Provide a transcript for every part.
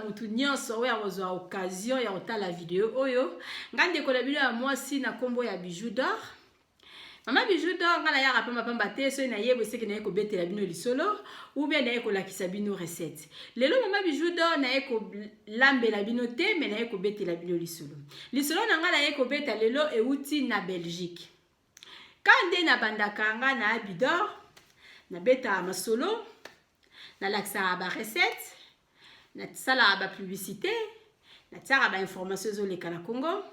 mutu nyonso oyo akozwa occasion ya kotala video oyo. Nga ndeko na bino ya mwasi na kombo ya Bijou d'Or. Mama Bijou d'Or, nga nayaka pamba pamba te, soki naye boye seke naye kobetela bino lisolo ou bien naye kolakisa bino recette. Lelo Mama Bijou d'Or naye kolambela bino te, mais naye kobetela bino lisolo. Lisolo na nga naye kobeta lelo euti na Belgique. Ka nde nabandaka nga na Bidor, nabetaka masolo, nalakisaka ba recette, nasalaka ba publicité, natiaka ba information ezoleka na Congo.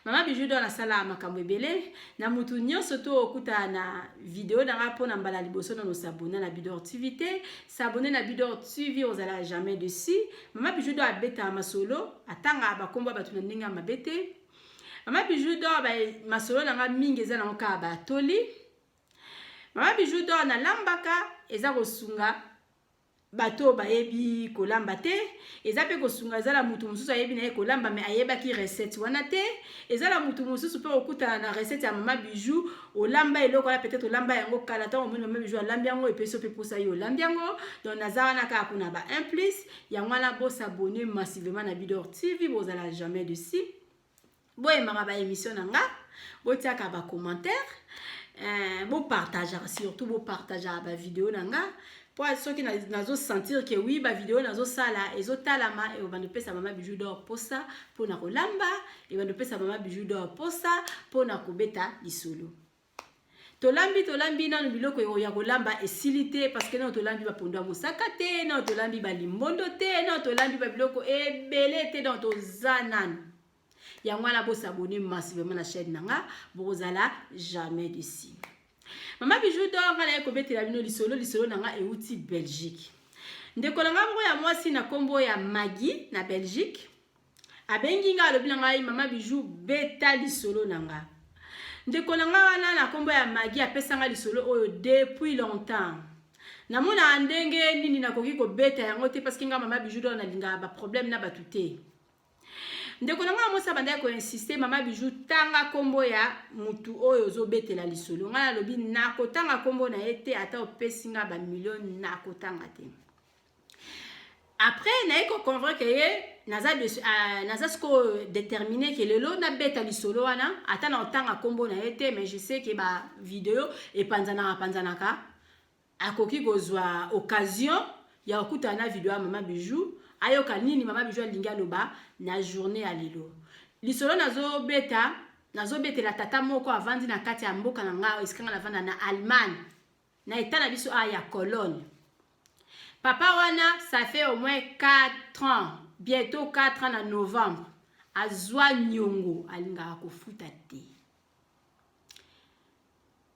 Mama Bijou d'Or nasalaka makambo ebele na mutu nyonso to okutana na video na nga mpona mbala liboso nano s'abonner na Bidor TV te, s'abonner na Bidor TV ozala jamais dessus. Mama Bijou d'Or abetaka masolo, atangaka bakombo ya bato na ndenge ya mabe te. Mama Bijou d'Or ba masolo na nga mingi eza nango kaka batoli. Mama Bijou d'Or nalambaka eza kosunga bato oyo bayebi kolamba te, eza mpe kosunga eza na mutu mosusu ayebi na ye kolamba mais ayebaki recette wana te. Eza na mutu mosusu mpe okutana na recette ya Mama Bijou, olamba eloko wana peut-être olamba yango kala, ntango omoni Mama Bijou alambi yango epesi yo mpe mposa yo olambi yango. Donc naza wana kaka mpona ba 1 plus. Yango wana bosabonner massivement na Bidor TV, bozala jamais dessus. Boyemaka ba émission na nga, botiaka ba commentaire, bopartageaka, surtout bopartageaka ba vidéo na nga, po soki nazo sentir que oui, ba vidéo nazosala ezotalama, ebanda opesa Mama Bijou d'Or posa mpona kolamba, ebanda opesa Mama Bijou d'Or posa mpona kobeta lisolo. Tolambi, tolambi nanu biloko ya kolamba esili te, parce que nano tolambi bapondo ya mosaka te, nano tolambi balimbondo te, nano tolambi babiloko ebele te. Donc toza nanu. Yango wana bosabonner massivement na chaîne na nga, bokozala jamais déçu. Mama Bijou d'Or nga naye kobetela bino lisolo. Lisolo na nga euti Belgique. Ndeko na nga moko ya mwasi na nkombo ya Maggie na Belgique abengi nga, alobi na ngai: "Mama Bijou, beta lisolo na nga." Ndeko na nga wana na nkombo ya Maggie apesanga lisolo oyo depuis longtemps. Namonaka ndenge nini nakoki kobeta yango te, parce que nga Mama Bijou d'Or nalingaka baproblème na bato te. Ndeko na ngai mwasi abandaki koinsister: "Mama Bijou, tanga nkombo ya mutu oyo ozobetela lisolo." Ngai nalobi nakotanga nkombo na ye te, ata opesi nga bamilio, nakotanga te. Après naye koconvaincre ye, naza sikoyo déterminé ke lelo nabeta lisolo wana, ata na otanga nkombo na ye te. Mais je sais ke bavideo epanzanaka panzanaka, akoki kozwa occasion ya kokutana na video ya Mama Bijou, ayoka nini Mama Bijou alingi aloba na journée ya lelo. Lisolo nazobeta, nazobetela tata moko avandi na kati ya mboka na ngai, esika nga navanda na Allemagne, na eta na biso a ya Cologne. Papa wana, ça fait au moins 4 ans, bientôt 4 ans na novembre, azwa niongo, alingaka kofuta te.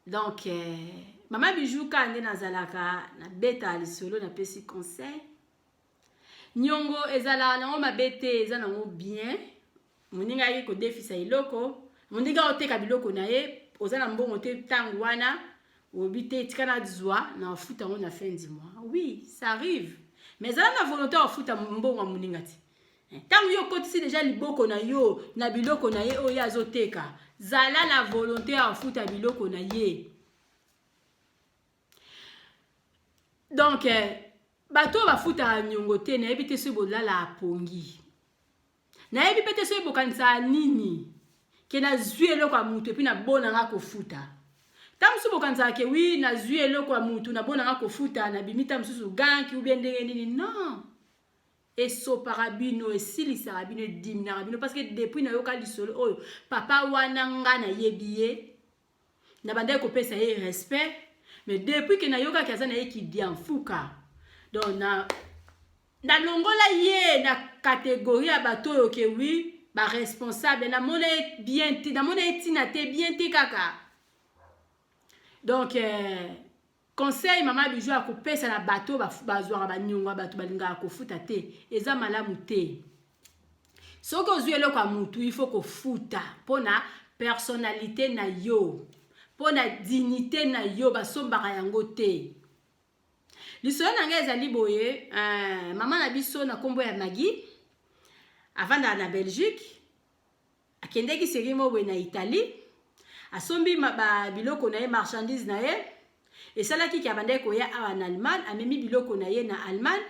Donc Mama Bijou, ka nde nazalaka nabeta lisolo, napesi conseil. Niongo ezalaka nango mabe te, eza nango bien. Moninga ayaki kodefisa eloko, moninga oteka biloko na ye, oza na mbongo te ntango wana, oyebi te, tika nazwa na ofuta yango na fin du mois. Oui, ça arrive, mais ezala na volonté ya kofuta mbongo ya moninga te. Ntango yo okotisi deja liboko na yo na biloko na ye oyo ye azoteka, zala na volonté ya kofuta biloko na ye. Donc bato oyo bafutaka niongo te, nayebi te soki bolala pongi, nayebi mpe te soki bokanisaka nini ke nazwi eloko ya mutu et puis nabonanga kofuta. Ntango mosusu bokanisaka ke oui, nazwi eloko ya mutu, nabonanga kofuta, nabimi ta mosusu ganki ou bien ndenge nini. Non, esopaka bino, esilisaka bino, ediminaka bino. Parce que depuis nayoka lisolo oyo, papa wana nga nayebi ye, na bandaki kopesa ye respect, mais depuis ke nayokaki aza na ye kidiamfuka, donc na nalongola ye na catégorie ya bato oyo ke oui, baresponsable. Namona ye bien te, namona ye ntina te, bien te kaka. Donc conseil Mama Bijou akopesa na bato bazwaka baniongo ya bato, balingaka kofuta te, eza malamu te. Soki ozwi eloko ya mutu, il faut kofuta mpona personnalité na yo, mpona dignité na yo, basombaka yango te. Lisolo na ngai ezali boye: mama na biso na nkombo ya Maggie avandaka na Belgique, akendeki série moko boye na Italie, asombi biloko na ye, marchandise na ye. Esalaki ke abandaki koya awa na Allemagne, amemi biloko na ye na Allemagne.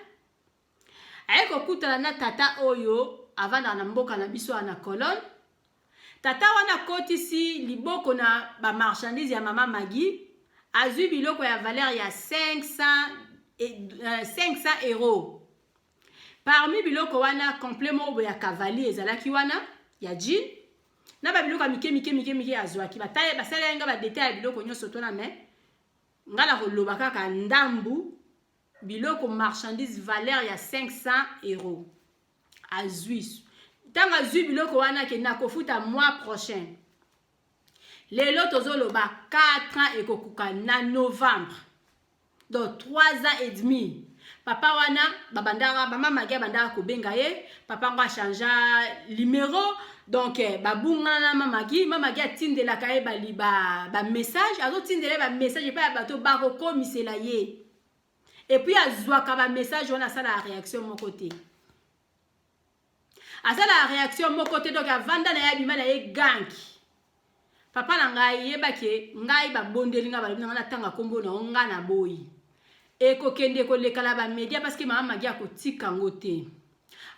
Aye kokutana na tata oyo avandaka na mboka na biso na Cologne. Tata wana akotisi liboko na ba marchandise ya mama Maggie, azwi biloko ya valeur ya 500 euros. Parmi biloko wana, complet moko boye ya cavalier ezalaki wana ya jean na ba biloko ya mike mike mike mike azwaki. Basalaki nga ba detail ya biloko nyonso tona, mais nga na koloba kaka ndambu biloko marchandise valeur ya 500 euros azwi. Ntango azwi biloko wana, akende kofuta mois prochain. Lelo tozoloba 4 ans ekokuka na novembre, donc 3 ans et demi. Papa wana babandaka, mama Magi abandaka kobenga ye. Papa ngo achangea numéro, donc babungana na mama Magi. Mama Magi atindelaka ye bamessage, azotindela ye bamessage epai ya bato bakokomisela ye, et puis azwaka bamessage wana, asalaka réaction moko te, asalaka réaction moko te. Donc avanda na ye, abima na ye ganki. Papa na ngai, yebake ngai babondeli ngai, balobi na ngai natanga nkombo na yo. Ngai na boyi ekokende koleka na bamédia, parce que mama Magi akotika yango te.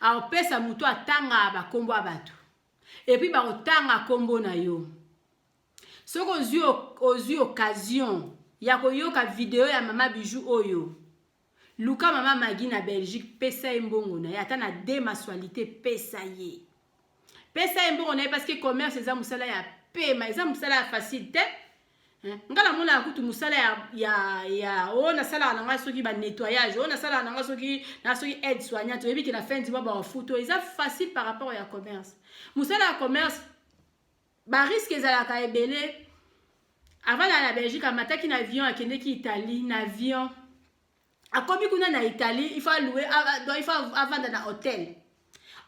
Akopesa motu atanga bakombo ya bato, et puis bakotanga nkombo na yo. Soki ozwi occasion ya koyoka video ya mama Bijou oyo, luka mama Magi na Belgique, pesa ye mbongo na ye, ata na deux mensualité, pesa ye, pesa ye mbongo na ye, parce que commerce eza mosala ya pema, eza mosala ya facile te. Nga namonaka kutu mosala ya oyo nasalaka na ngai, soki banettoyage oyo nasalaka na ngai, soki na soki aide soignante, oyebi ke na fin du mois bawafuta, oyo eza facile par rapport ya commerce. Mosala ya commerce, barisque ezalaka ebele. Avant na Belgique, amataki na avion, akendeki Italie na avion. Akomi kuna na Italie, il faut alouer, donc il faut avanda na hôtel.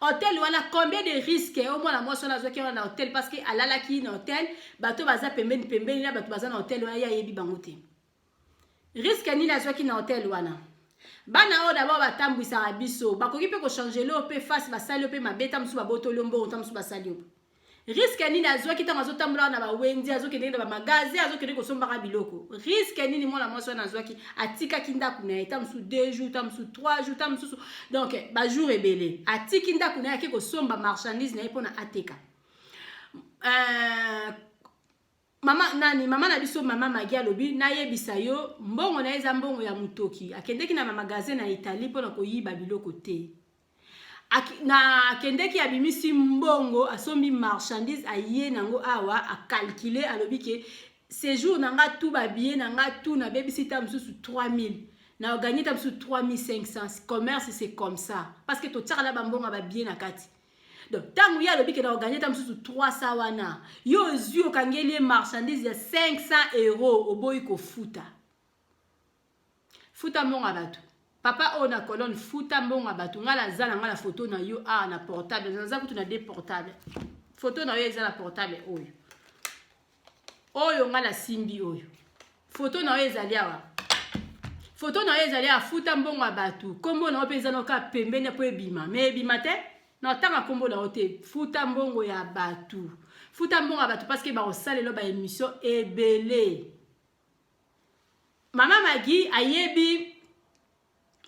Hôtel wana, combien de risque oyo mwana mwasi wana azwaki wana na hôtel? Parce que alalaki na hôtel, bato baza pembeni pembeni na bato baza na hôtel wana, ye ayebi bango te. Risque nini azwaki na hôtel wana? Bana oyo d'abord batambwisaka biso, bakoki mpe kochanger oyo mpe face, basali yo mpe mabe, ta mosusu babotoli yo mbongo, ta mosusu basali yo. Risque nini azwaki ntango azotambola na bawenzi, azokende na bamagasin, azokende kosombaka biloko? Risque nini mwana mwasi wana azwaki? Atikaki ndako na ye ta mosusu 2 jours, ta mosusu 3 jours, ta mosusu, donc bajour ebele. Atiki ndako na ye, ake kosomba marchandise na ye mpona ateka. Mama nani, mama na biso, mama Magi alobi nayebisa yo, mbongo na ye eza mbongo ya motoki. Akendeki na bamagasin na Italie mpona koyiba biloko te. Na akendeki, abimisi mbongo, asombi marchandise, aye nango awa, acalculer, alobi ke séjour na nga tu, babillet na nga tu, nabebisi ta mosusu 3000, na ogagner ta mosusu 3500. Commerce, c'est comme ça, parce que totiaka na bambongo ya babillet na kati. Donc ntango ye alobi ke na ogagner ta mosusu 300 wana, yo ozwi, okangeli ye marchandise ya 500 euro, oboyi kofuta. Futa mbongo ya bato. Papa oyo na Cologne, futa mbongo ya bato. Ngai naza na ngai na foto na yo awa na portable, naza kutu na deux portable. Foto na yo eza na portable oyo, oyo ngai nasimbi oyo. Foto na yo ezali awa, foto na yo ezali awa. Futa mbongo ya bato. Nkombo na yo mpe eza noka pembeni mpo ebima, mais ebima te na otanga nkombo na yo te. Futa mbongo ya bato, futa mbongo ya bato, parce que bakosalela baémission ebele. Mama Magi ayebi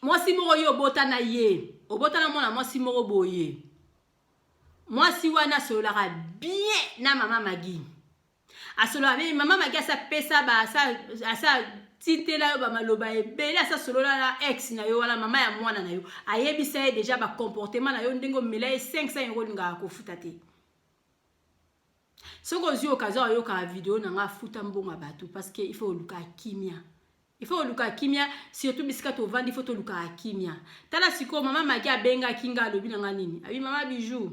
mwasi moko, yo obotana ye, obotana mwana mwasi moko boye. Mwasi wana asololaka bien na mama Magi, asololaka bien. Mama Magi asapesa, asa tintela yo bamaloba ebele, asa solola na ex na yo wana, mama ya mwana na yo, ayebisa ye déjà bacomportement na yo, ndenge omela ye 500 euro, olingaka kofuta te. Soki ozwi occasion oyokaka video na nga, afuta mbongo ya bato, parce que il faut oluka kimia, il faut oluka kimia, surtout bisika tovandi, il faut tolukaka kimia. Tala sikoyo, mama Maki abengaki nga, alobi na nga nini? Abi: "Mama Bijou,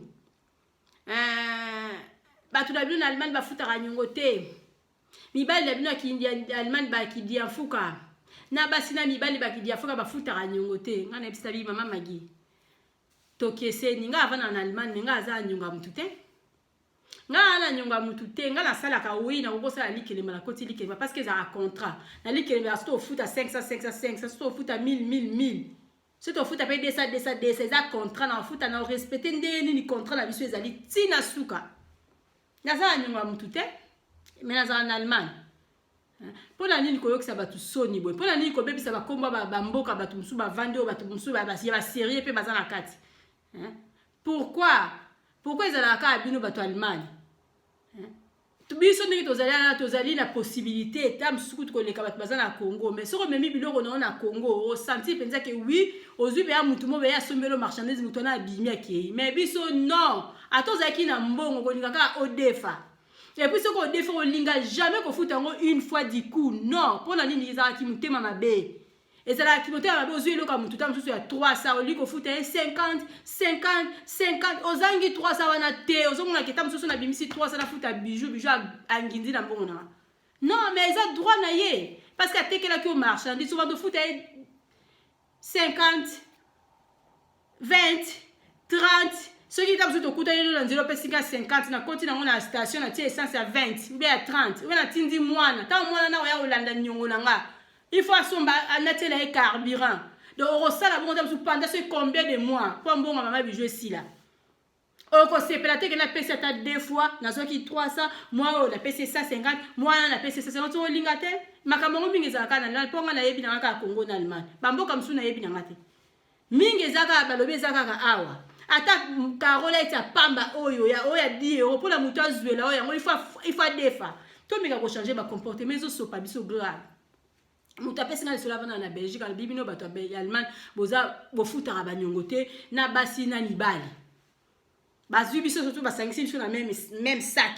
bato na bino na Allemagne bafutaka niongo te. Mibali na bino ya Allemagne bakidia mfuka na basi na mibali bakidia mfuka, bafutaka niongo te." Ngai nayebisa bi: "Mama Magi, tokeseni. Ngai avanda na Allemagne, mais ngai aza na niongo ya mutu te. Ngai na niongo ya mutu te. Ngai nasalaka, oui, nakokosala likelemba, nakoti likelemba parce que ezalaka contrat na likelemba. Soki ofuta 500 500 500, soki ofuta 1000 1000 1000, soki ofuta mpe 200 200 200, eza contrat na ofuta, na orespecter ndenge nini contrat na biso ezali ntina suka. Naza na niongo ya mutu te, mais nazala na Allemagne. Mpo na nini koyokisa bato soni boye? Mpo na nini kobebisa bakombo ya bamboka bato mosusu bavandi, oyo bato mosusu ya baserie mpe baza na kati? Pourquoi? Pourquoi ezalaka kaka bino bato Allemagne? Biso ndenge tozali wana, tozali na possibilité ta mosusu kutu koleka bato baza na Congo. Mais soki omemi biloko na yo na Congo, osentir mpenza ke oui, ozwi mpenza motu mo beya asombelo marchandise, motu wana abimi, akei. Mais biso non, ata ozalaki na mbongo, kolinga kaka odefa. Et puis soki odefa, olinga jamais kofuta yango une fois du coup, non. Mpo na nini? Ezalaki motema mabe, ezalaki motema mabe. Ozwi eloko ya motu ta mosusu ya 300, olingi kofuta ye 50, 50, 50. Ozangi 300 wana te, ozomona ke ta mosusu nabimisi 300, nafuta Bijou, Bijou angindi na mbongo nanga. Non, mais eza droit na ye, parce que atekelaki yo marchandise. Obanda ofuta ye 50, 20, 30. Soki ta mosusu tokutani no na nzela, opesi nga 50, nakoti nango na station, natie essence ya 20 ube ya 30, ube natindi mwana. Ntango mwana na oya kolanda niongo na nga, il faut asomba, natiela ye carburant. Donc okosala bongo ta mosusu pendant soki combien de mois mpo mbongo mama Bijou esila. Okosepela te ke napesi ata deux fois, nazwaki 300, mwa oyo napesi 150, mwana napesi 150. So olinga te. Makambo yango mingi ezalaka na Allemagne, mpo nga nayebi nanga kaka Congo na Allemagne. Bamboka mosusu nayebi nanga te. Mingi eza kaka, balobi eza kaka awa. Ata karola eti ya pamba oyo ya oyo ya 10 euro, mpona moto azwela oyo yango, il faut adefa. Tomeka kochanger bacomportement, ezosopa biso grave. Moto apesi nga lisolo, avanda na Belgique, alobi bino bato ya Allemagne boza bofutaka baniongo te, na basi na mibali. Bazwi biso surtout, basangisi biso na même sac.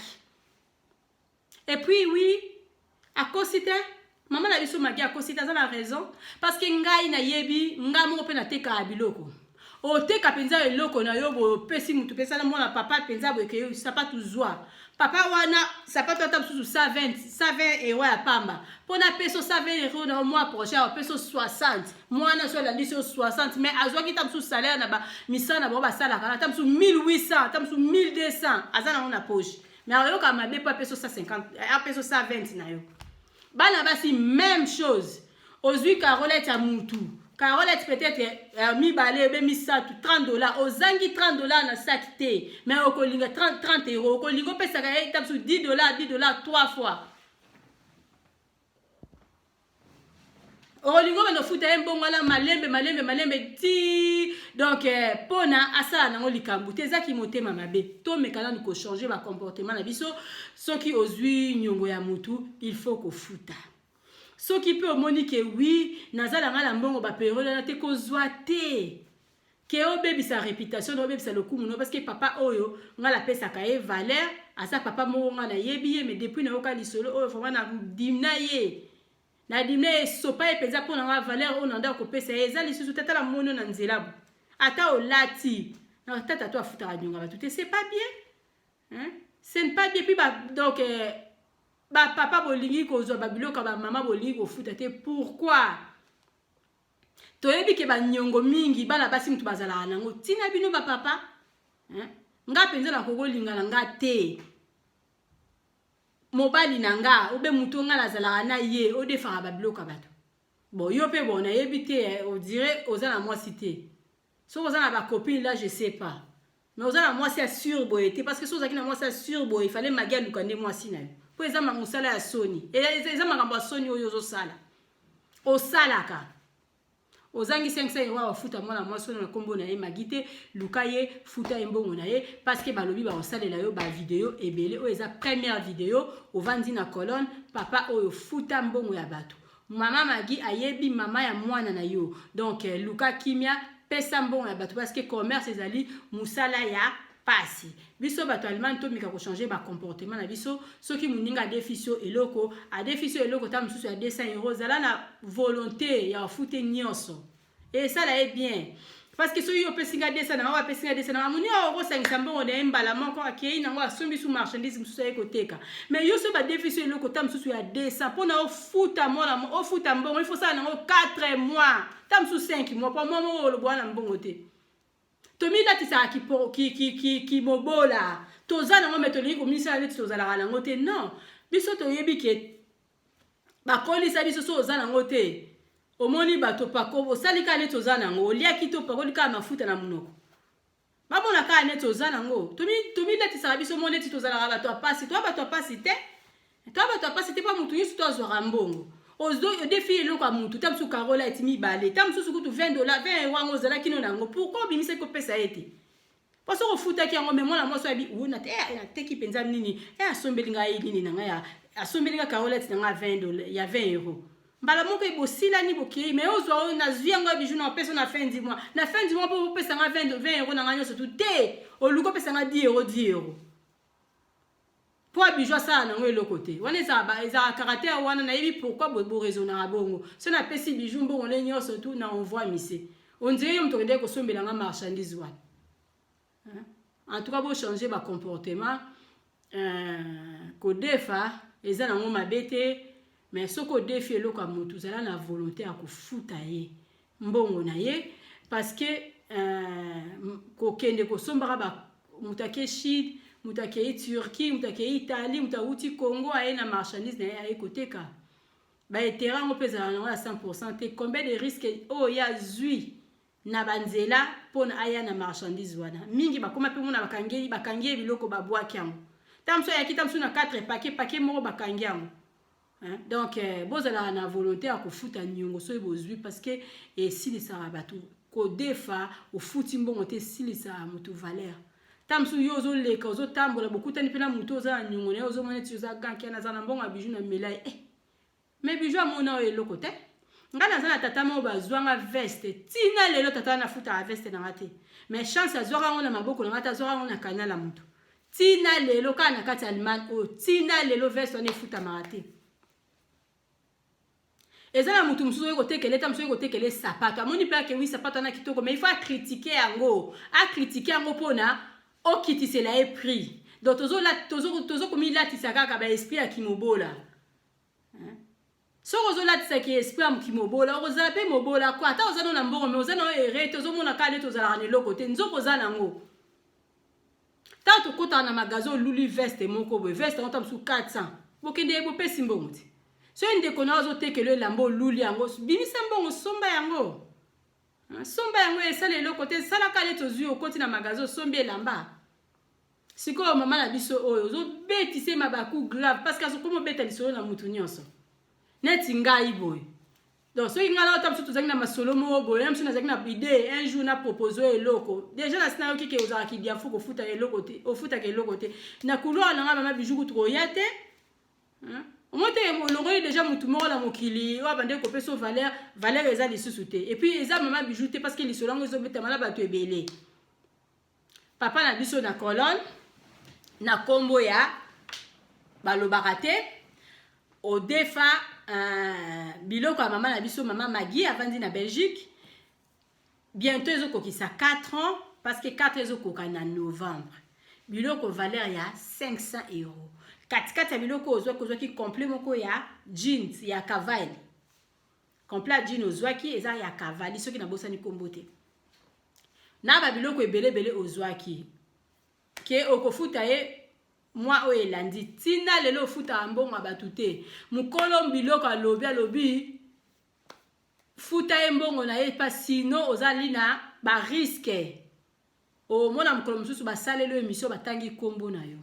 Et puis oui, akosi te, mama na biso Magi akosi te, aza na raison, parce que ngai nayebi, ngai moko mpe natekaka biloko. Oteka mpenza eloko na yo boye, opesi motu, mpesana mwana papa mpenza boye ke sapatu zwa, papa wana sapatu ata mosusu 120, 120 euro ya pamba. Mpo napesa 120 euro na mois prochain, opesa 60. Mwana so alandisi yo 60, mais azwaki ta mosusu salaire na misala na bango basalaka ata mosusu 1800, ata mosusu 1200, aza nango na poche, mais ayoka mabe mpo apesa 150, apesa 120 na yo. Bana basi, même chose. Ozwi carolette ya mutu, carolette peut-être mibale ebe misato, 30 dollar. Ozangi 30 dollar na sac te, mais okolinga 30, 30 euro, okolinga opesaka ye ta mosusu 10 dollar, 10 dollar trois fois. Okolinga obanda ofuta ye mbongo wana malembe, malembe, malembe ti donc mpona asala nango likambo te. Ezaki motema mabe. Tomeka nanu kochanger bacomportement na biso. Soki ozwi niongo ya mutu, il faut kofuta. Soki mpe omoni ke oui, naza na ngai na mbongo baperiode wana te, kozwa te ke obebisa réputation na obebisa lokumu no, parce que papa oyo ngai napesaka ye valeur, aza papa moko ngai nayebi ye. Mais depuis nayoka lisolo oyo, vraiment nadimna ye, nadimna ye, esopa ye mpenza. Mpo na ngai, valeur oyo nanda kopesa ye eza lisusu te. Tala, moni oyo na nzela bo, ata olati na tata to afutaka niongo bato te, c'est pas bien, hein? Ce n'est pas bien. Puis ba, donc bapapa bolingi kozwa babiloko ya bamama, bolingi kofuta te. Pourquoi? Toyebi ke baniongo mingi bana basi mutu bazalaka nango ntina bino bapapa. Nga mpenza nakoki na nga te, mobali na nga obe motu nga nazalaka na ye odefaka babiloko ya bato. Bon, yo mpe bon, nayebi te, on dirait oza na mwasi te. Soki oza na bacopine là, je sais pas, mais oza na mwasi ya sûr boye te, parce que soki ozalaki na mwasi ya sûr boye, ifale Magi aluka nde mwasi na yo, mpo eza mosala ya soni, eza makambo ya soni oyo ozosala. Osalaka, ozangi 500 euro, afuta mwana mwasi oyo na nkombo na ye Magi te. Luka ye, futa ye mbongo na ye, parce que balobi bakosalela yo bavideo ebele. Oyo eza première video. Ovandi na Cologne, papa oyo, futa mbongo ya bato. Mama Magi ayebi mama ya mwana na yo. Donc luka kimia, pesa mbongo ya bato, parce que commerce ezali mosala ya pasi. Biso bato Allemagne, tomika kochanger bacomportement na biso. Soki moninga adefisi yo eloko, adefisi yo eloko ta mosusu ya 200 euro, zala na volonté ya ofute nyonso, esala ye bien. Parce que soki opesi nga 200 nango, apesi nga 200 nango, moninga okosangisa mbongo na ye mbala moko, akei nango, asombi su marchandise mosusu, aye koteka. Mais yo soki badefisi yo eloko ta mosusu ya 200, mpona ofuta mwana, ofuta mbongo, il faut sala nango 4 mois, ta mosusu 5 mois, po mwa moko olobo wana mbongo te. Tomilatisaka kimobola, toza nango, me tolingi komisala neti tozalaka nango te. Non, biso toyebi ke bakolisa biso. So oza nango te, omoni bato pako, osali kaka neti oza nango, oliaki te, opakoli kaka mafuta na monoko, bamona kaka neti oza nango. Tomilatisaka biso mo neti tozalaka bato ya pasi. Toya bato ya pasi te, toya bato. bato ya mpasi te, mpo motu nyonso to azwaka mbongo. Odefi eloko ya motu, ta mosusu karola eti mibale, ta mosusu kutu 20 dollar, 20 euro yango ozalaki no na yango. Pourquoi obimisaki kopesa ye te? Mpo soki ofutaki yango, me mwana mwasi oyebi nateki mpenza nini, e asombeli ngai nini na ngai, asombeli ngai carolette na ngai 20 dollar ya 20 euro. Mbala moko bosilani, bokei. Me ozwa oyo nazwi yango ya Bijou na opesa na fin du mois, na fin du mois mpo opesa nga 20 euro na ngai nyonso tu te. Oluki opesa nga 10 euro, 10 euro mpo ya Bijou asala nango eloko te. Wana ezalaka caractère wana. Nayebi pourquoi boraisonnaka bongo. So napesi Bijou mbongo nde nyonso tu na envoi mise, on dirait yo moto okendeki kosombela nga marchandise wana. En tout cas, bochange bacomportement. Kodefa eza nango mabe te, mais soki odefi eloko ya motu, ozala na volonté ya kofuta ye mbongo na ye, parce que kokende kosombaka, moto ake Chine, moto akei Turquie, moto akei Italie, moto awuti Congo, aye na marchandise na ye, aye koteka, baintérêt yango mpe ezala nango ya 100 te. Combien de risque oyo ye azwi na banzela mpona aya na marchandise wana? Mingi bakóma mpe mona bakangi ye biloko, babwaki yango. Ta mosusu ayaki ta mosusu na 4 paquet, paquet moko bakangi yango. Donc bozalaka na volonté ya kofuta niongo soki bozwi, parce que esilisaka bato. Kodefa, ofuti mbongo te, esilisaka motu valeur. Ta mosusu yo ozoleka, ozotambola, bokutani mpe na motu oza na niongo na ye, ozomona neti oza ganki, naza na mbongo ya Bijou na mela ye, eh. Mais Bijou amona oyo eloko te. Ngai naza na tata moko bazwanga veste, ntina lelo tata wana afutaka veste na nga te. Mais chance, azwaka yango na maboko na nga te, azwaka yango na kanal ya motu. Ntina lelo kaka na kati ya Allemagne oyo, ntina lelo veste wana efutamaka te. Eza na motu mosusu oyo kotekela, eta mosusu oyo kotekela sapato, amoni mpe akewi sapato wana kitoko, mais il faut acritiquer yango, acritiquer yango mpona okitisela ye prix. Donc tozokomilatisa kaka baesprit ya kimobola. Soki ozolatisaki esprit ya kimobola, okozala mpe mobola ko. Ata oza no na mbongo, mais oza na oyo ere te, ozomona kaka neti ozalaka na eloko te, nzoko oza nango. Ntango tokɔtaka na magasin, oluli veste moko boye, veste yango ta mosusu 400, bokende bopesi mbongo te. Soki ndeko na yo azotekela elamba, oluli yango, bimisa mbongo, somba yango, somba yango. Esala eloko te, esalaka neti ozwi, okoti na magasin, osombi elamba. Sikoyo mama na biso oyo ozobetisa ye mabaku grave, parce que azokoma obeta lisolo na mutu nyonso neti ngai boye. Donc soki ngai naota mosusu, tozalaki na masolo moko boye na mosusu, nazalaki na idée un jour na propose oyo eloko. Déjà nasi nayoki ke ozalaki diafu, kofuta eloko te, ofutaka eloko te na couloir na ngai. Mama Bijou kutu koya te, omoi te, olongoli déjà motu moko na mokili oyo abandeki kopesa valeur. Valeur eza lisusu te. Et puis eza mama Bijou te, parce que lisolo yango ezobetama na bato ebele. Papa na biso na Cologne, na nkombo ya balobaka te, odefa biloko ya mama na biso, mama Magi, avandi na Belgique. Bientôt ezokokisa 4 ans, parce que 4 ezokoka na novembre. Biloko valeur ya 500 euro. Katikati ya biloko ozwaki, ozwaki complet moko ya jeans ya Cavalli. Complet ya jean ozwaki eza ya Cavalli, soki nabosani nkombo te. Na babiloko ebele ebele ozwaki ke okofuta ye mwa oyo elandi, ntina lelo ofutaka mbongo ya bato te. Mokolo biloko alobi, alobi futa ye mbongo na ye, pa sino ozali na barisque. Omona mokolo mosusu basaleli oyo émission, batangi nkombo na yo.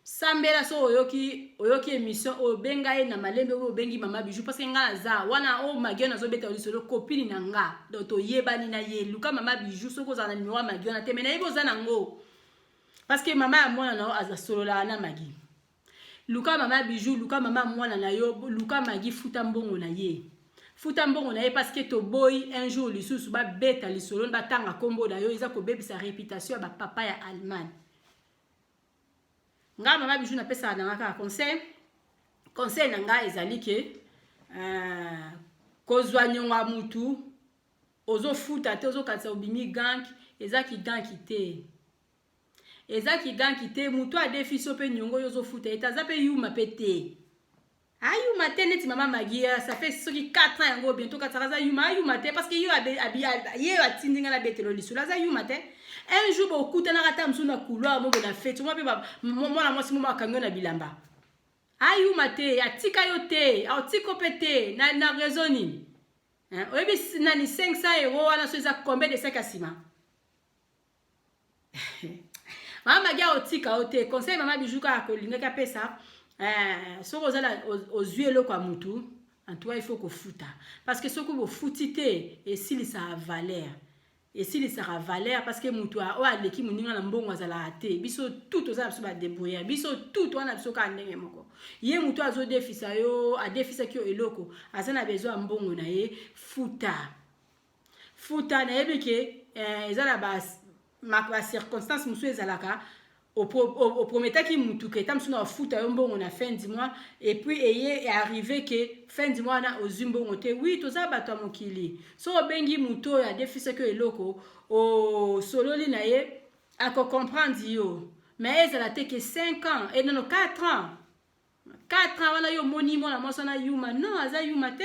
Sambela. So oyoki, oyoki émission oyo, obenga ye na malembe oyo obengi mama Bijou, parce que nga naza wana oyo Magi wana azobeta lisolo, copine na nga. Donc toyebani na ye. Luka mama Bijou soki ozala na numéro ya Magi wana te, mais nayebi oza nango, parce que mama ya mwana na yo asololaka na Magi. Luka mama Bijou, luka mama mwana na yo, luka Magi, futa mbongo na ye, futa mbongo na ye, parce que toboyi un jour lisusu babeta lisolo, batanga nkombo na yo. Eza kobebisa réputation ya bapapa ya Allemagne. Ngai mama Bijou napesaka na nga kaka conseil. Conseil na ngai ezali ke kozwa niongo ya mutu, ozofuta te, ozokatisa, obimi gank. Eza kiganki te, eza kiganki te. Mutu adefi so mpe niongo oyo ozofuta ye te, aza mpe yuma mpe te, ayuma te. Neti mama Magi, ça fait soki 4 ans yango, bientôt 4 ans, aza yuma? Ayuma te, parce que ye oyo atindi ngai nabetelo lisolo aza yuma te. Un jour bokutanaka ata mosusu na couloir moko na fete mwa mpe mwana mwasi moko akangi yo na bilamba. Ayuma te, atika yo te, atika mpe te. Na raison nini? Oyebi nani 500 euro wana so eza combien de sac ya nsima? Mama Magi aotika yo te. Conseil mama Bijou kaka kolingaki apesa. Eh, soki ozala ozwi eloko ya mutu, en tout cas il faut kofuta, parce que soki bofuti te, esilisaka valeur, esilisaka valeur, parce que mutu oyo aleki moninga na mbongo azalaka te. Biso tout toza na biso badébrouillard, biso tout wana, biso kaka ndenge moko. Ye mutu azodefisa yo, adefisaki yo eloko, aza na besoin ya mbongo na ye. Futa, futa. Nayebi ke eza na bacirconstance mosusu ezalaka, oprometaki mutu ke ta mosusu na ofuta yo mbongo na fin du mois, et puis eye arrive ke fin du mois wana ozwi mbongo te. Oui, toza bato ya mokili. So obengi mutu oyo adefisaki yo eloko, osololi na ye, akocomprendre yo. Mais ezala te ke 5 ans e nono 4 ans, 4 ans wana yo omoni mwana mwasi wana yuma. Non, aza yuma te,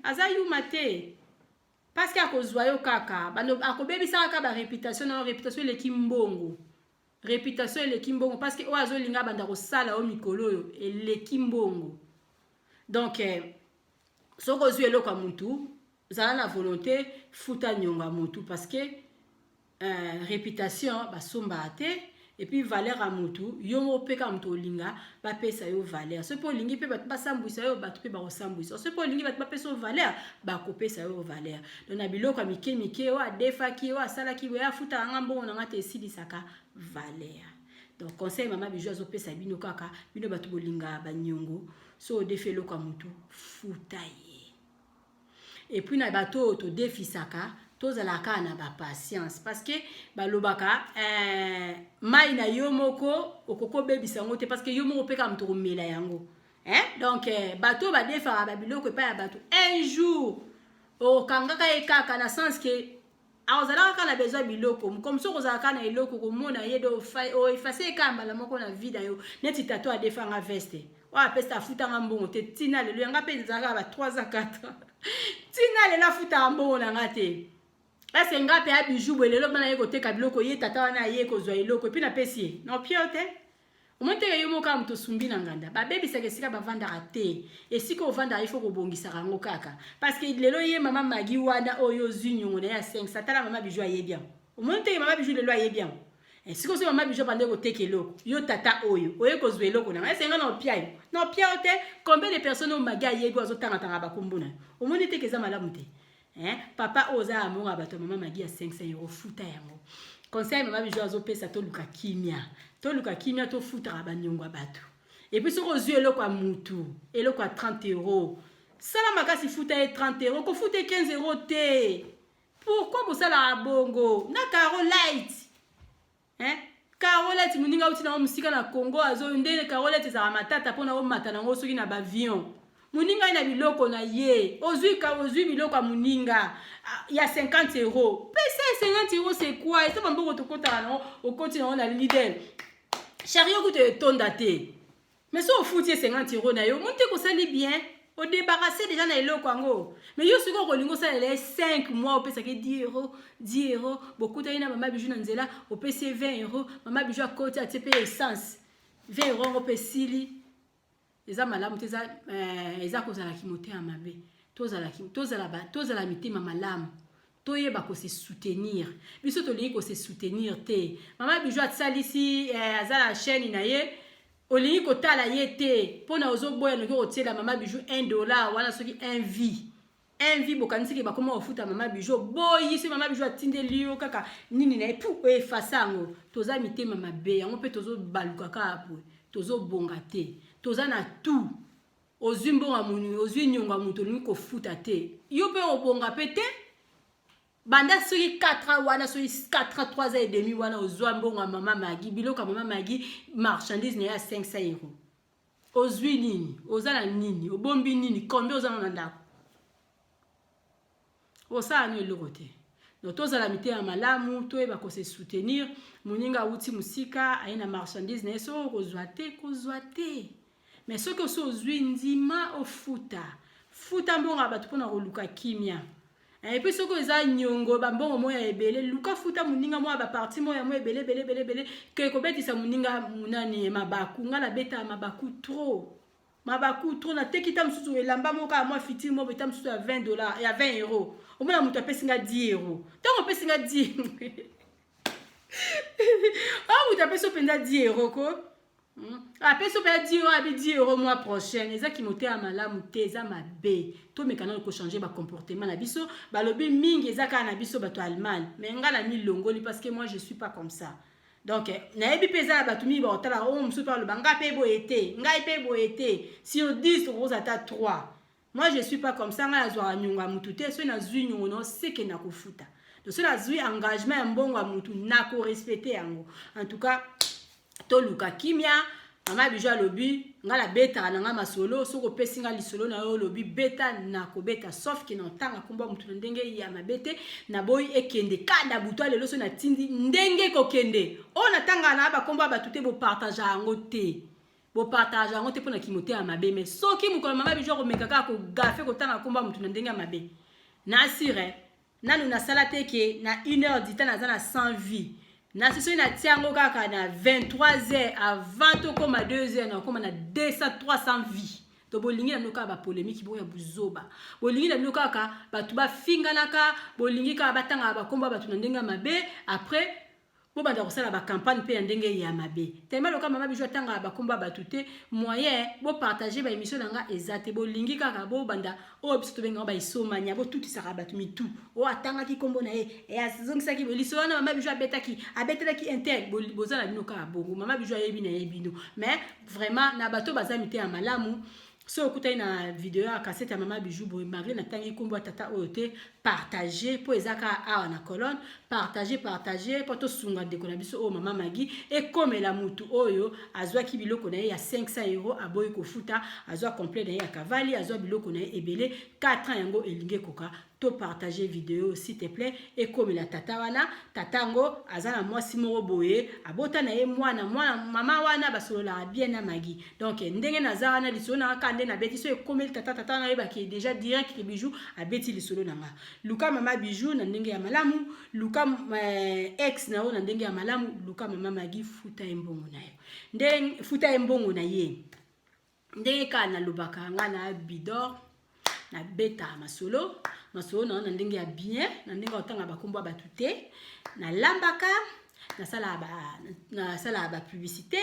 aza yuma te, parce que akozwa yo kaka, akobebisaka kaka baréputation na yo. Réputation eleki mbongo, réputation eleki mbongo, parce que oyo azolinga banda kosala yo mikolo oyo eleki mbongo. Donc soki ozwi eloko ya mutu, zala na volonté, futa niongo ya mutu, parce que réputation basombaka te. Et puis valeur ya mutu, yo moko mpe kaka moto olinga bapesa yo valeur. Soki mpe olingi mpe bato basambwisa yo, bato mpe bakosambwisa. Soki mpe olingi bato bapesa yo valeur, bakopesa yo valeur. Donc na biloko ya mike mike oyo adefaki, oyo asalaki boye, afutaka nga mbongo na nga te, esilisaka valeur. Donc conseil mama Bijou azopesa bino kaka, bino bato bolingaka baniongo, so odefi eloko ya motu, futa ye. Et puis na bato oyo todefisaka, tozala kaka na bapatience, parce que balobaka mai na yo moko okoki obebisa yango te, parce que yo moko mpe kaka moto komela yango, hein? Donc bato oyo badefaka babiloko epai ya bato, un jour okangaka ye kaka na sens ke akozalaka kaka na besoin biloko. Comme soki ozala kaka na eloko, komona ye do oeffacer ye kaka mbala moko na vie na yo. Neti tato adefanga veste oyo apesa, afutanga mbongo te ntina lelo. Yanga mpe ezalaka ba 3 ans, 4 ans, ntina lelo afutaka mbongo na nga te. Ese nga mpe abiju boye, lelo bana ye koteka biloko, ye tata wana aye kozwa eloko, et puis napesi ye na opio te. Omoni teke yo moko kaka moto osumbi na nganda. Babebisaka esika bavandaka te. Esika ovandaka, ifo kobongisaka yango kaka, parce que lelo ye mama Magi wana oyo ozwi niongo na ye ya 5, satala mama Bijou ayebi yango. Omoni teke mama Bijou lelo ayebi yango. Sikoyo soki mama Bijou abande koteka eloko, yo tata oyo oye kozwa eloko nanga, esenga na opia yo, na opia yo te. Combien de personnes oyo Magi ayebi azotangatanga bakombo na yo? Omoni teke eza malamu te, hein? Papa oyo oza ya mongo ya bato ya mama Magi ya 500 euro, futa yango. Conseil mama Bijou azopesa: toluka kimia, toluka kimia, tofutaka baniongo ya bato. Et puis soki ozwi eloko ya mutu, eloko ya 30 euro, sala makasi, futa ye 30 euro, kofuta ye 15 euro te. Pourquoi bosalaka bongo na caro light, hein? Carolette, moninga auti nango mosika na Congo, azo ndenge carolette ezalaka matata mpona omata nango soki na baavion. Moninga ye na biloko na ye, ozwi ozwi biloko ya moninga ya 50 euro, pesa ye 50 euro. C'est quoi? Eza bamboko tokotaka nango, okoti nango na Lidl, chariot kutu etonda te. Mais so ofuti ye 50 euro na yo, omoni te kosali bien, odébarrasse déjà na eloko yango. Mais yo sikoyo kolinga osalela ye 5 mois, opesaki 10 euro, 10 euro, bokutani na mama Bijou na nzela, opesi ye 20 euro, mama Bijou akoti, atie mpe essence, 20 euro yango mpe esili. Eza malamu te, eza kozalaki motema mabe. Tozala mitema malamu, toyeba kose soutenir. Biso tolingi kose soutenir te. Mama Bijou asalisi, aza na chaîne na ye, olingi kotala ye te mpona ozoboya noki kotiela mama Bijou 1 dollar wana. Soki 1 vie, 1 vie, bokanisiki bakoma kofuta mama Bijou, boyi. Soki mama Bijou atindeli yo kaka nini na ye, pu oeffacer yango. Toza mitema mabe yango mpe tozobaluka kaka boye, tozobonga te. Toza na tout, ozwi mbongo ya monu, ozwi niongo ya moto, olingi kofuta te, yo mpe obonga mpe te. Banda soki 4 ans wana, soki 4 ans, 3 ans et demi wana, ozwa mbongo ya mama Magi, biloko ya mama Magi, marchandise na ye ya 500 euro, ozwi nini? Oza na nini? Obombi nini? Combien oza na ndako? Osala no eloko te. Donc tozala mitema malamu, toyeba kose soutenir. Moninga awuti mosika, aye na marchandise na ye, soki okozwa te, kozwa te. Mais soki osi ozwi, ndima ofuta, futa mbongo ya bato mpona koluka kimia. Et puis soki eza niongo, bambongo moko ya ebele, luka futa moninga moko ya baparti moko ya mo ebele ebele ebele ebele ke kobetisa moninga nani mabaku. Nga nabetaka mabaku trop, mabaku trop. Nateki ta mosusu elamba moko ya mwa fitile moko, eta mosusu ya 20 dollar, ya 20 euro. Omona moto apesi nga 10 euro. Ntango opesi nga 10, oyo moto apesi yo mpenza 10 euro ko. Apesi mpe 10 euro, abi 10 euro mois prochain. Eza kimotema malamu te, eza mabe. Tomeka nano kochanger bacomportement na biso. Balobi mingi eza kaka na biso bato ya Allemagne, mais ngai na milongoli parce que moi, je suis pas comme ça. Donc nayebi mpe eza na bato mingi bakotala oyo, mosusu mpe aloba: ngai mpe boye te, ngai mpe boye te. Sur 10, tokozala ata 3. Moi, je suis pas comme ça. Ngai nazwaka nyongo ya mutu te. Soki nazwi nyongo na oseke, na kofuta. Donc soki nazwi engagement ya mbongo ya mutu, nakorespecter yango. En tout cas, toluka kimia. Mama Bijou alobi: ngai nabetaka na ngai masolo. Soki opesi ngai lisolo na yo, olobi beta, nakobeta, sauf ke na otanga nkombo ya motu na ndenge ya mabe te. Naboyi ekende kada butu lelo. So natindi ndenge kokende oyo natangaka na bakombo ya bato te, bopartage yango te, bopartage yango te mpo na kimote ya mabe. Mais soki mokolo Mama Bijou akomeka kaka kogaffer, kotanga nkombo ya motu na ndenge ya mabe, na assurer nanu nasala te ke na une heure du temps naza na 100 vues. Nasi soki natia yango kaka na 23 heures, avant tokóma 2 heures, nakóma na 200, 300 vues. To bolingi na bino kaka bapolémique bongo ya buzoba, bolingi na bino kaka bato bafinganaka, bolingi kaka batangaka bakombo ya bato na ndenge ya mabe. Après bobanda kosala bacampagne mpe ya ndenge ya mabe. Tema loka Mama Bijou atangaka bakombo ya bato te, moyen bopartage baémission na nga eza te. Bolingi kaka bobanda oyo biso tobengaka baisomania, botutisaka bato mitu. Oyo atangaki nkombo na ye, azongisaki lisolo wana Mama Bijou abetaki, abetelaki intel. Boza na bino kaka bongo. Mama Bijou ayebi na ye bino, mais vraiment na bato baza mite ya malamu. So okutani na video ya kasete ya Mama Bijou boye, malgré natangi nkombo ya tata oyo te, partage, mpo eza kaka awa na colonne. Partage, partage, mpo tosunga ndeko na biso oyo Mama Magi, ekomela mutu oyo azwaki biloko na ye ya 500 euro, aboyi kofuta. Azwa complet na ye ya kavali, azwa biloko na ye ebele. 4 ans yango elingi ekoka. Topartage video, s'il te plaît, ekomela tata wana. Tata yango aza na mwasi moko boye, abota na ye mwana. Mwana mama wana basololaka bien na Magi. Donc ndenge naza wana, lisolo na nga kaka nde nabeti. So ekomeli tata, tata wana oyebaki déjà direct ke Bijou abeti lisolo na nga. Luka Mama Bijou na ndenge ya malamu, luka ex na yo na ndenge ya malamu, luka Mama Magi, futa ye mbongo na yo, nde futa ye mbongo na ye. Ndenge kaka nalobaka, nga na Bidor, nabetaka masolo, masolo na yo na ndenge ya bien, na ndenge ya kotanga bakombo ya bato te. Nalambaka, nasalaka bapublicité.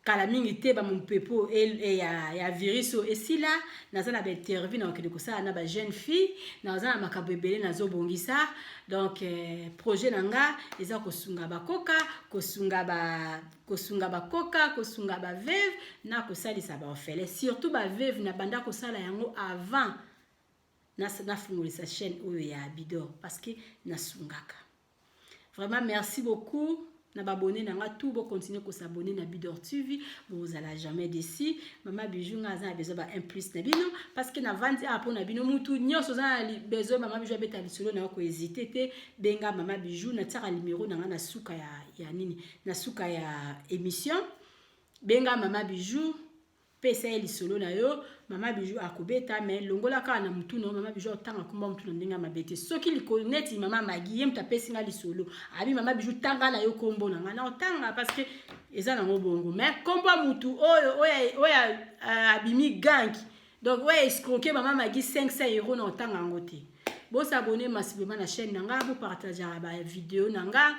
Kala mingi te, bamopepo ya virus oyo esila, naza na bainterview na kokende kosala na bajeune fille. Naza na makambo ebele nazobongisa. Donc projet na nga eza kosunga bakoka, kosunga bakoka, kosunga baveuve na kosalisa baorphelin, surtout baveuve. Na banda kosala yango avant nafungolisa chaîne oyo ya Bidor, parce que nasungaka vraiment. Merci beaucoup na baabonné na nga tout. Bocontinue kos'abonner na Bidor TV, bozala jamais déçus. Mama Bijou nga aza na besoin ba 1 plus na bino, parce que navandi awa mpo na bino. Mutu nyonso oza na besoin Mama Bijou abeta lisolo na yo, kohésiter te, benga Mama Bijou. Natiaka numero na nga na suka ya nini, na suka ya émission. Benga Mama Bijou, pesa ye lisolo na yo, Mama Bijou akobeta. Mais longola kaka na mutu na yo, Mama Bijou otanga komba mutu na ndenge ya mabe te. Soki likolo neti Mama Magi, ye moto apesi nga lisolo, abi: "Mama Bijou, tanga na yo kombo na nga", na otanga, parce que eza nango bongo. Mais kombo ya mutu oyo oyo abimi gang, donc oyo escroquer Mama Magi 500 euro, na otanga yango te. Bos'abonner massivement na chaîne na nga, bopartageaka bavideo na nga,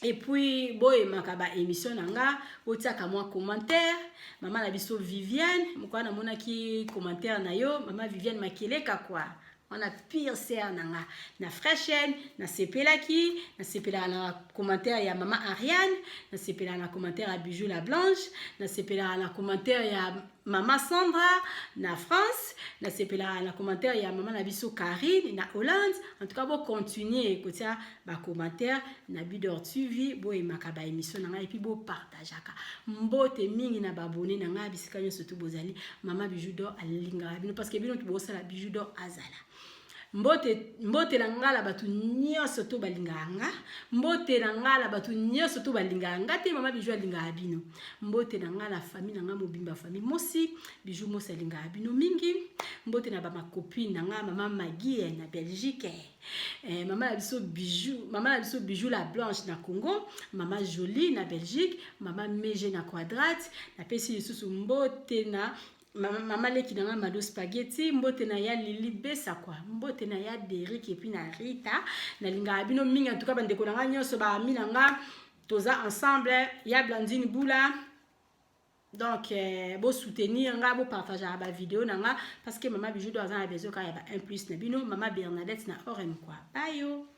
et puis boyemaka baémission na nga, botiaka mwa commentaire. Mama na biso Viviane moko wana, namonaki commentaire na yo, Mama Viviane Makeleka kwa wana, pire sœur na nga na fresh chaîne. Nasepelaki, nasepelaka na commentaire ya Mama Ariane, nasepelaka na commentaire ya Bijou la Blanche, nasepelaka na commentaire ya Mama Sandra na France, nasepelaka na commentaire ya mama na biso Karine na Hollande. En tout cas, bocontinue kotia bacommentaire na Bidor TV, boyemaka baémission na ngai, et puis bopartageaka. Mbote mingi na baabonné na ngai bisika nyonso tu bozali. Mama Bijou d'Or alingaka bino, parce que bino bosala Bijou d'Or azala. Mbote, mbote na nga na bato nyonso to balingaka nga. Mbote na nga na bato nyonso to balingaka nga te, Mama Bijou alingaka bino. Mbote na nga na famille na nga mobimba, famille Mosi, Bijou Mosi alingaka bino mingi. Mbote na bamacopine na nga, Mama Magie na Belgique, mama na biso Bijou, mama na biso Bijou la Blanche na Congo, Mama Jolie na Belgique, Mama Mege na Quadrate. Napesi lisusu mbote na mama leki na nga Mado Spaghetti, mbote na ya Lili Besa kwa, mbote na ya Derik, et puis na Rita. Nalingaka bino mingi. En tout cas, bandeko na nga nyonso, baami na nga, toza ensemble. Ya Blandine Bula. Donc bosoutenir nga, bopartageaka bavideo na nga, parce que Mama Bijou aza na besoin kaka ya ba 1 plus na bino. Mama Bernadette na orem quoi bayo.